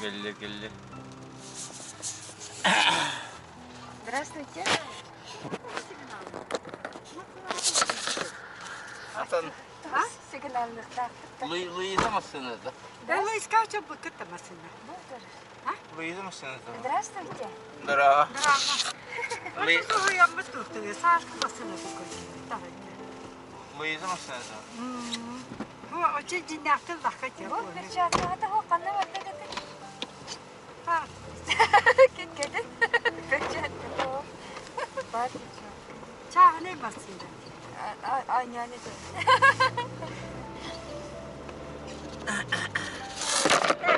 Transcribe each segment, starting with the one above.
Кэллэ кэллэ. Здравствуйте. Атын Луиза массыыната. Да, Луизка чоппуккут массыына. Луиза массыыната. Здравствуйте. Здорово. Здорово. Сашка массыына Луиза массыыната. Очень дьиннээхтин лахха Вот перчаткаҕа хо ханна барда кытын? Кит кэтин. Перчатка. Бар перчатка. Чааһынай массыына. Аняны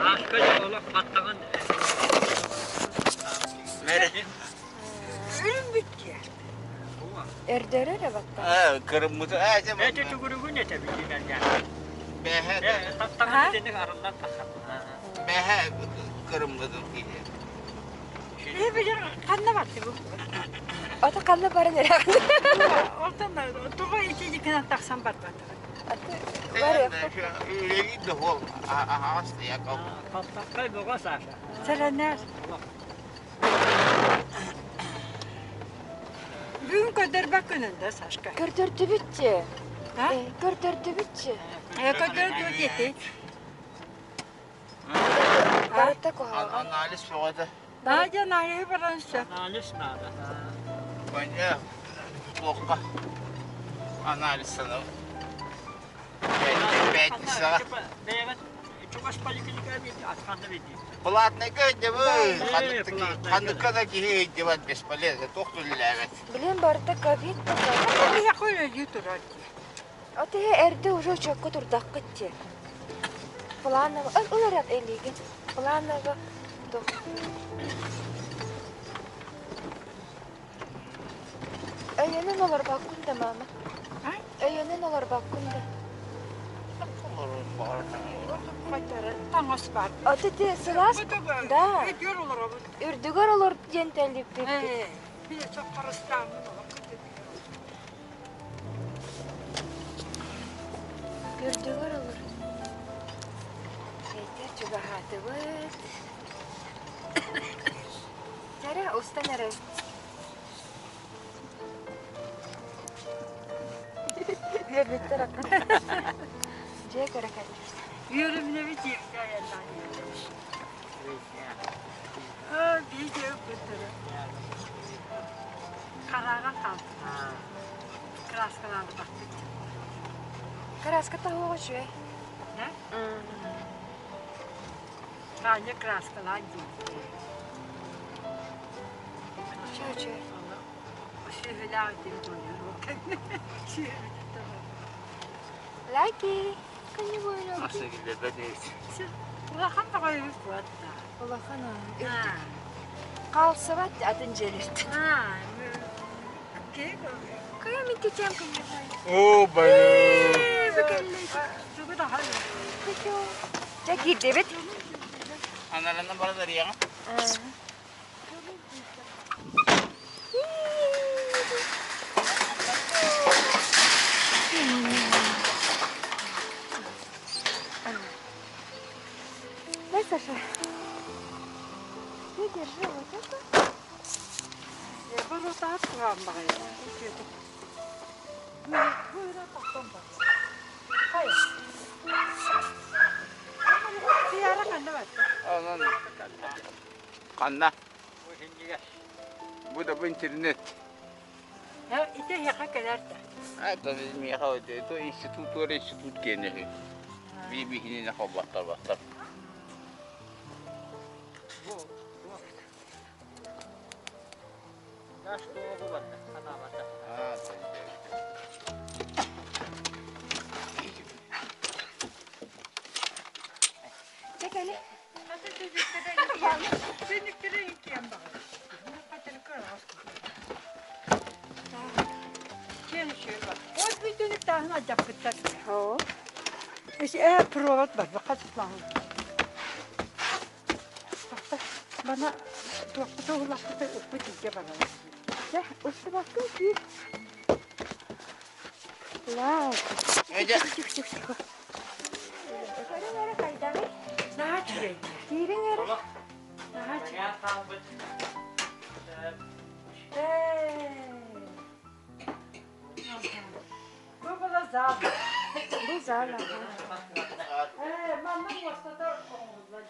Ааска олох баттаҕын Mere. Үрүн бүттүө. Өрдөрө эрэ баттаҕын. Ээ, кырыммыты ээ дьэ Эти түгүрүгүн этэ билинэргэ. Бэһэ Таптаҕын итинник арыллан тахсар. бэһэ кырыммытым киһи. Ee билер ханна барды бу? Ата ханна баран эрэҕин? Онтон тоҕо итиникинэн тахсан барбатаҕын? Аты барыахпыт. Үлэлиир да уол аһаҕас Яков. Таптаххай бөҕө Саша. Сэрэнээр. Бүгүн көрдөрбөт күнүн да Сашка. Көрдөрдүбүтчү. Көрдөрдүбүтчү. Көрдөрдү диэти. Барыта куһаҕан. Анализ бөҕөтө. Надя аналиһы баран сөп. Анализ надо. Баня туохха анализ санав. Пятницаҕа. Бэйэҕит чугас поликлиника бит атханна бит. Платныйга өйдөбү ханныкка да киһи өйдөбөт бесполезно туох үлэлээбэт. Билин барыта ковид Киһиэхэ үлэлии турар дии. От иһэ эрдэ уже учуокка турдаххыт дии. Планово ыларат элиигин. Планово туох. Өйөнөн олорбоккун да, мама? Өйөнөн олорбоккун да? Таҥас бар. От ити сылаас да. Үрдүгэр олоробут. Үрдүгэр олор диэн тэллиппиппит. Били чоппарыстааммын олох Үрдүгэр олор. Эйтер чугаһаатыбыт. Чэрэ, устан эрэ. Үөрбүттэр акка. Дьиэ көрө кэллибит. Үөрүмнэбит диэбитэ айаннаан Видео көтөрө. Хараҕа хаалбыт. Краскалаабатахпыт. Краска таһуоҕа үчүгэй. Да? Таня краскалаан диир. Үчүгэй үчүгэй. Сүөһүлээх диэн туойар. Лайки. Аса киллэрбэт эбит. Улахан баҕайы буолла. Улахан Хаалсыбат атын дьиэлэртэн. Кыйа мин тетям кынньабай. О, блин. Дьэ киирдибит. Аналынан баран арыйаҕын. Дай, Саша. Ты держи вот это. Онон ханна? Бу да бу интернет. Ити эһиэхэ кэлэр да. Это миэхэ это институт туора институт киэнэ Би биһининэ холбаттар баттар. Наш туоҕу барда, ханаабата. Аа, Чэ кэли. Оо. Э, провод бар, бакат Бана туохпута улахпыта ыппыт илдьэ баралар. Чэ, устубаккын күүр. Вау. Эдэ. Тихо, тихо, тихо. Көрүҥ эрэ хайдаҕый? Наһаа үчүгэй. Киириҥ эрэ. Наһаа үчүгэй. Ээ. Бу была зал. Бу зал аха. Ээ, манна муостата оҥоһуллар.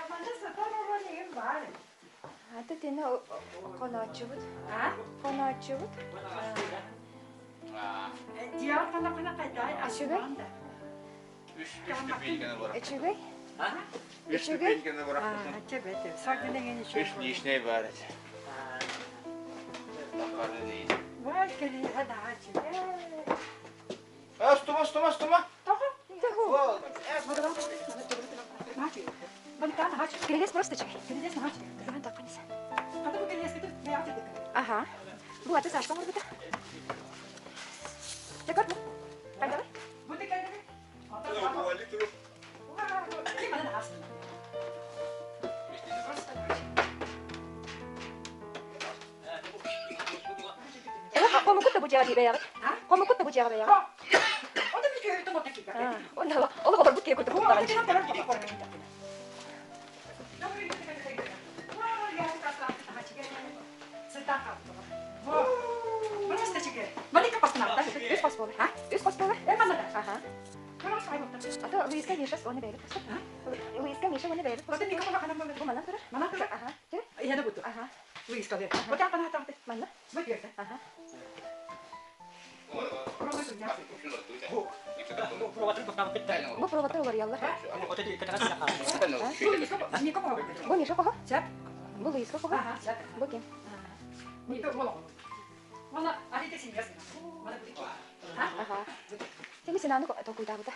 Манна сытар олорон игин баар. Ата тина хонооччубут. А? Хонооччубут. Дьиэҕэр ханахына хайдаҕай Үчүгэй? астынан да. Үс үс ступеньканы бырах. Үчүгэй? Үс Үчүгэй? ступеньканы бырахпытым. Чэ бэт. Саргын эҥин Үс үчүгэй. лишний баар этэ. Тахары değil. Вай, кэлииһэ наһаа үчүгэй. Астума, астума, астума. Тоҕо? Таху. Наһаа үчүгэй. Бантаан наһаа үчүгэй. Кирилиэс просто үчүгэй. Кирилиэс наһаа үчүгэй. Кырган тахханис. Хата бу кирилиэскэ бэйэҕэ тирдиккин. Аха. Бу аты Сашка оҥорбута. Дьэ көр бу. Хайдаҕый? Бу тиккэрдиги. Ким аны астын? Хомукут да бу дьиэҕэ бэйэҕит. Хомукут да бу дьиэҕэ бэйэҕит. Ота bir köy tomat dakika. Онно олох олорбут киһи курдук куттаҕын. Үс хос буолар. Үс хос буолар. Аха. Ата Луиска Миша оны бэйэбит хосто. Луиска Миша оны бэйэбит хосто. Бу манан турар. Аха. Чэ. Аха. Манна. Аха. Бу проводтар уларыйаллар. Бу Миша хоһо. Бу Луиска хоһо. Бу ким? Аха. Семи синаны толкуйдаабыта.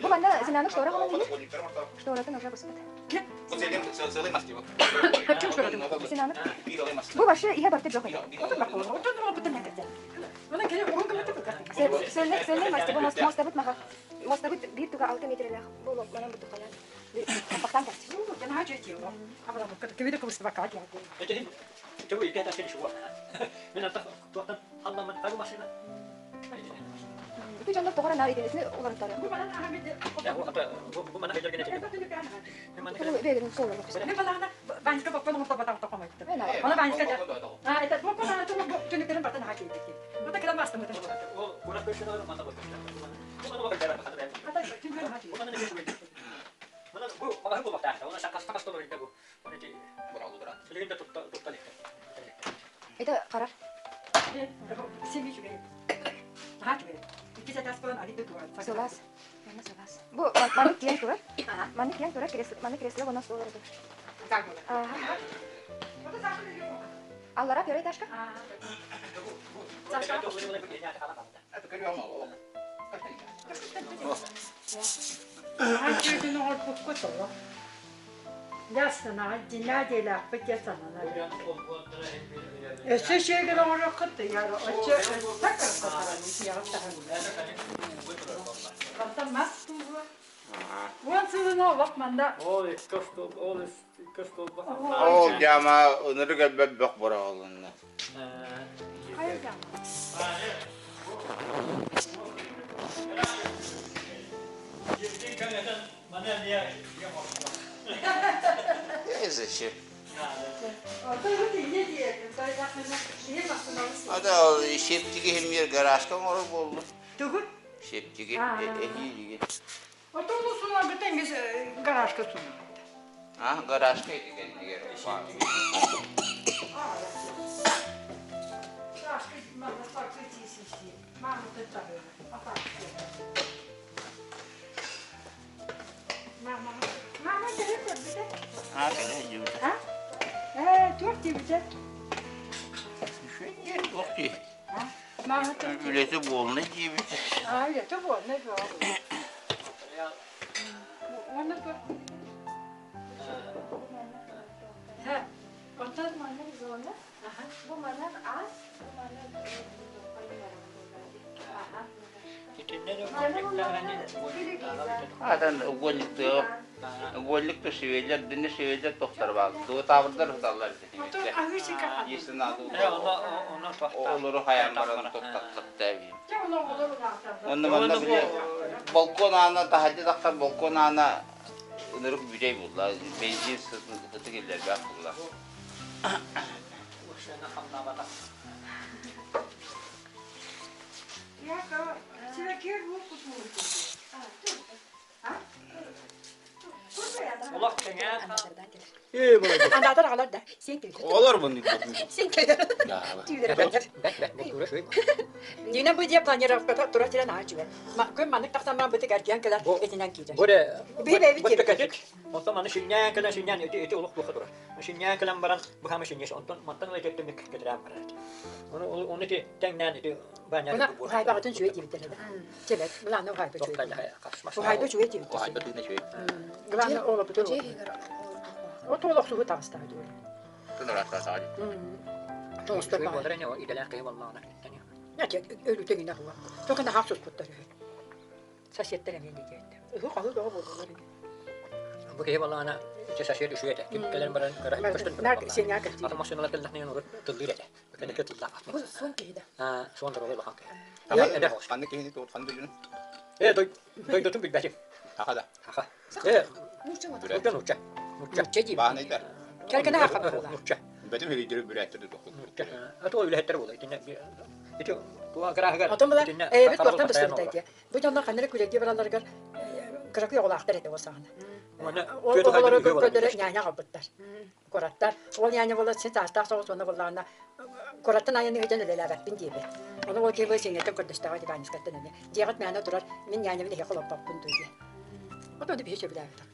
Бу манна синаны штора гынан Шторатын уже быспыт. Синаны. Бу вообще иһэ барты жоқ еді. Сөлнек сөлнек масты бу мост мостабыт маха. Мостабыт биир туга 6 метрлээх. Бу манан бу тухайан. Хаппахтан кэлчи. Ити дьоннор тоҕо эрэ наар итинисини уларыттара. Бэйэлэрин суолларын көстөр. Это харар. Сылаас. Манна сылаас. Бу маннык киэн турар. Маннык киэн турар кресло, маннык кресло онон стол турар. Аллара первый этажка. Өссө үчүгэй оҥоруоххут яра оччо Онтон мас тууһуа. Уон сылын олох манна Ол дьаама ынырык элбэх бөх быраҕылынна. Хайа дьаама? Зачем? Отой инньэ диэтим, тойдахпына ийэм ахсыналыс. Ата ол септиги химиэр гаражка оҥорор буоллум. Тугу? Септиги эһиилиги. Отон сунарбыта эмиз гаражка сунарбыта. А, гаражка ити кэннигэр. Гаражка манна саргы тиисиси. Маамыта таһы. Мама, мама кэлэ көрбүтэ. А, кэлэ дьибитэ. А? Ээ, туох диэбитэ? Үчүгэй туох дии. Мама туох Үлэтэ буолна диэбитэ. А, үлэтэ буолна буолна. Уонна туох? Онтон Маннык зона. Бу манан ас, бу манан Аха. Атын угольниктыа угольник то шевеллер, дини шевеллер тохтор баар. Дуотаабырдар ыталлар Олору хайаан баран тоттаттаттаа Онно манна били балкон аана таһырдьа тахсан балкон аана ынырык бүтэй булла. Бензин сытын киллэрбээх булла. Олох кэҥээн Андаатар аҕалар да сен Олор бұны. Сен Дина бу дьиэ планировката тура сирэн аһа үчүгэй. Күн маннык тахсан баран бытык эргийэн кэлэр итинэн киирэр. Бу Биһи бэйэбит диэбит. Онтон маны шиннээн кэлэн шиннээн ити ити олох туохха турар. Шиннээн кэлэн баран бу хаама шинньэс онтон мантан ыла ити түмүк кэтирээн барар. Ону ону ити тэҥнээн ити Мына уһаайбаҕытын үчүгэй диэбиттэр этэ. Чэбэт, былааны уһаайба үчүгэй. Уһаайба үчүгэй диэбиттэр. Уһаайба тыына үчүгэй. Главное олоппутун. От олохсугу таҕыстаҕа диэн. Тоҥустар баҕа. Идэлээх киһи буоллаҕына. Өлүтэ гинэ хуа. Тока наһаа суспуттар үһү. Соседтар эмиэ диэбиттэр. Ыһы хаһы бөҕө буоллулар. Бу киһи буоллаҕына ити сосед үчүгэй этэ. Ким кэлэн баран көрө көстөн Сеня кэлтии. Атын массыыналар кэллэхтэринэ урут тыллыыр этэ. Кэнники тыллаах. Бу суон киһи да. Суон дорогой улахан киһи. Ханнык киһини туут ханнык дойдуну? Э, дойдутун билбэтим. Аха да. Аха. Э, нуучча нуучча. Нуучча дии. Баанайдар. Кэргэнэ аха буолла. Нуучча. Бэтим хирийдери бүрээттери тохтут. А то үлэһиттэр буолла. Итинне ити туа граһыгар. Отон була эбит туохтан быстыбытай диye. Бу дьоннор ханнары күлэрдии баралларыгар кыракый оҕолоохтор этэ ол саҕана. Ол оҕолору көрдөрө ньаня аҕалбыттар. Куораттар. Ол ньаня буола син саастаах соҕус уонна буоллаҕына куораттан айан ыытан үлэлээбэппин диэбит. Ону ол киһи сиҥҥэттэн көрдөстөҕө Иванискаттан эмиэ. Дьиэҕит мээнэ турар, мин ньаанябын эһиэхэ олорбоппун дуу диэн. Отону биһи сөбүлээбэтэх.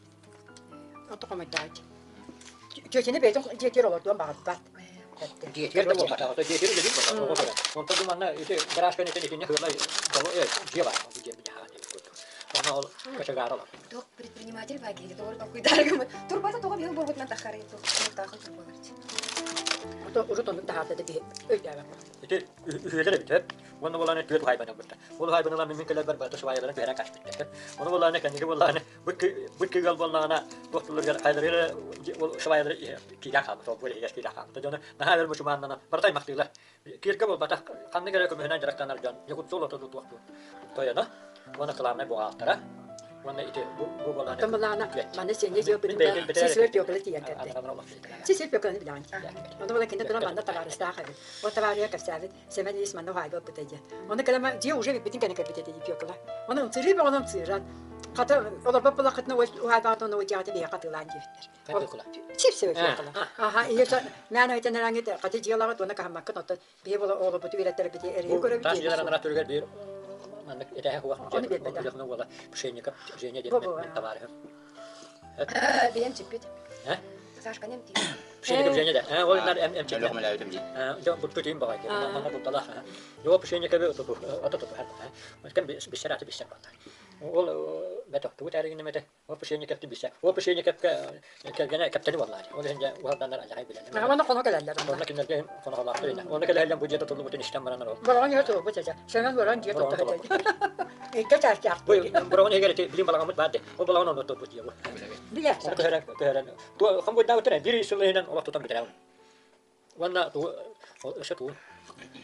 Ото хомойдоҕо Тетяны бэйэтин дьиэтигэр олордуон баҕарбат. Дьиэтигэр да буолбатах, дьиэтигэр үлэлиир буолбатах. Онтон бу манна ити гаражка итин итиннэ хыла дьиэ баар, бу дьиэ билэ Онно ол кочегар олор. Туох предприниматель баа киһи тоҕо толкуйдааргымыт. Турбата тоҕо биһил буолбутунан таххарый туохтаахын турбалар. Ото урут оннук таһаарда да биһи өйдөөбөппүт. Ити үһүөлэр эбит Уонна буолааны түөрт уһаайбаны ылбыттар. Ол уһаайбаны ылан мин кэлэрбэр барыта сыбаайаларын түһэрэн каспыттар. Ону буолааны кэнники буоллааны бу ыал буоллаҕына туох тылларыгар хайаларыгар ол сыбаайалары киирэн хаалбыт, ол буор иһигэр киирэн хаалбыт. Дьону наһаа өр мучумааннанан барыта аймахтыылар. Кииргэ буолбатах, ханнык эрэ көмүһүнэн дьарыктанар дьон якутсуол ото туох тойоно уонна кылаабынай буҕаалтара уонна ити бу бу буолааны Оттон былаана маны сенье дьиэбитин сисвер пёкла тиийэн кэлдэ. Сисвер пёкланы билэҕин. Ону була кине туран манна табаарыстаах эбит. Ол табаарыга кэпсээбит Сэмэн Ильич манна уһаайба ылбыта диэн. Ону кэлэн дьиэ уже бүппүтүн кэннэ кэлбит этэ Пёкла. Ону ымсырыы бөҕөнөн ымсыыран хата олорбот булаххытына уһаайбаҕытын уонна дьиэҕитин биһиэхэ атыылаан диэбиттэр. Сип-сип Пёкла. Аха, ийэ мээн айтан эрэҥҥит хата дьиэлэҕит уонна каһаммаккыт оттон биһи була оҕолорбуту үөрэттэрбит эрэйи көрөбүт Тас дьиэлэр анараа түрүгэр биир маннык этэһэ хуах Ону биэрбэтэ. уола Пшенников Женя диэн табаарыһым. Бэйэм чиппит. Сашканы эмтиир. Пшенников Женя да. Ол нар эм эмчик. Өлөх мэлээбитим дии. Дьон бутку тиин баҕай. Манна булталаах. Йоо Пшенниковы отуту отуту Кем биссер аты биссер баллар. Ол бэтэх тугу тээригин Ол Пшенниковты биссер. Ол Пшенниковка кэргэнэ кэптэни буоллаар. Ол иһин дьэ уһалданнар ажахай билэллэр. Манна хоно кэлэллэр. Онно кинилэргэ хоноһолоохтор ина. Онно кэлэллэр бу дьиэ тутуллубутун истэн баранар ол. Бороҕон иһэ туолбут этэ. Сэмэн бороҕон дьиэ тутта Икки чаастаах. Бу бороҕон иһигэр ити билим балаҕаммыт баар дии. Ол балаҕан онно турбут дьиэ бу. Билэр. Көһөрөн көһөрөн. Хомуйдаабыттар биир сыл иһинэн олох тутан бүтэрээҕин. Уонна тугу өссө тугун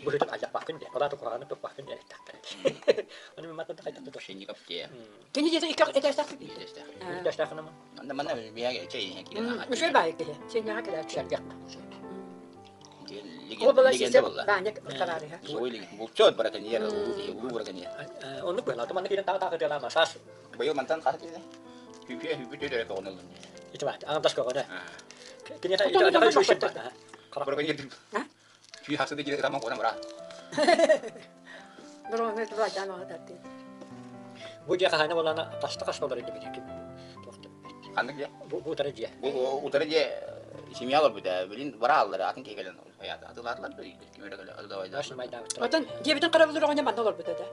быһыытын алдьаппаккын диэн, ол аата куһаҕаны туппаккын диэн эттэхтэрэ. Ону мин мантан хайдах да Пшенников дьиэ. Кини дьиэтэ икки этээстээх Этээстээх. Этээстээх гынамын. Манна манна биһиэхэ чэй иһэн киирэн Үчүгэй баайы киһи. Сенняҕа кэлээччи. Сэргэх. Ол была сисе Ваня табаарыһа. Булчут браконьер, улуу браконьер. Оннук быһалаата манна киирэн таах таах ытыалаама саас. Быйыл мантан хас киирдэ? Күпүө хүпү төдөрө көҕүнэллин. Ити баат, аҥардас көҕүнэ. Киниэхэ ити адьаҕай үчүгэй Браконьер. Күй хасыда кире ытаман куонам ра. Бу дьиэ хаһаайына буоллаҕына хаста хаста олорор диэбит ким Ханнык дьиэ? Бу утары дьиэ. Бу утары дьиэ семья олорбута. Билин бара аллар атын киһи кэлэн атылаатылар ким эрэ кэлэн Отон дьиэбитин харабылыр оҕонньор манна олорбута да.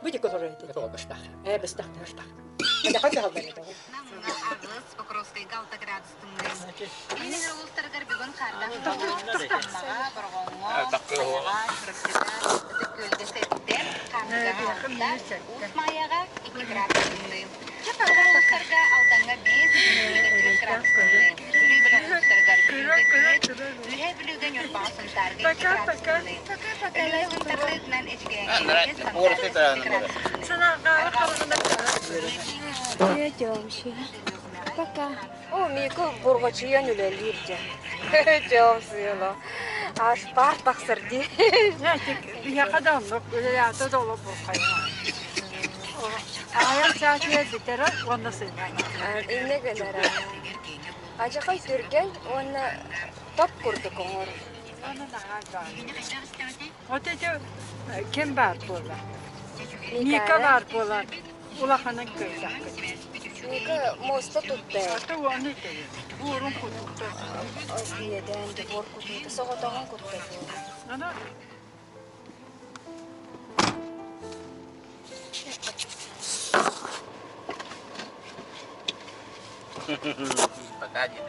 Бу дьиэкэ олорор этэ. Быстах. Ээ быстах быстах. Эдэхэ кыһаллар этэ. Намҥа 8, Покровскайга 6 градус тымныы. Илин улуустарыгар бүгүн хаардаах Аммаҕа, Бороҕоҥҥо, Хайаҕа, Чурапчыга, Ытык Күөлгэ сэттэ, Хаандыгаҕа алта, Уус Маайаҕа 2 градус тымныы. Улуустарга Алдаҥҥа 5, Бүлүүгэ 4 градус тымныы. Бүлүү бөлөх улуустарыгар Бүлүүгэ 4, Үөһээ Бүлүүгэ Ньурбаҕа Сунтаарга 2 градус тымныы. Өлүөнэ Сунтарлыытынан Эдьигээҥҥэ 5, Сунтаарга 7 градус тымныы. Арҕаа Пока. О, Мико бурҕачыйан үлэлиир дьэ. Дьом сыала. Аж паар тахсар дии. Биһиэхэ да оннук үлэлээтэ да олох бурхайма. Аҕыйах чаачыйа бүтэрэ уонна сынньанар. Иннэ гынара. Адьахай түргэн уонна топ курдук оҥор. Уонна наһаа баар. Вот эти ким баар буолла? Ника баар буолан улаханын кыайдахпыт. Ника муоста тутта. Ата уону итэйин. Буорун кутукта. Ийэдээн буор кутуута соҕотоҕун кутта. Ана Пока не.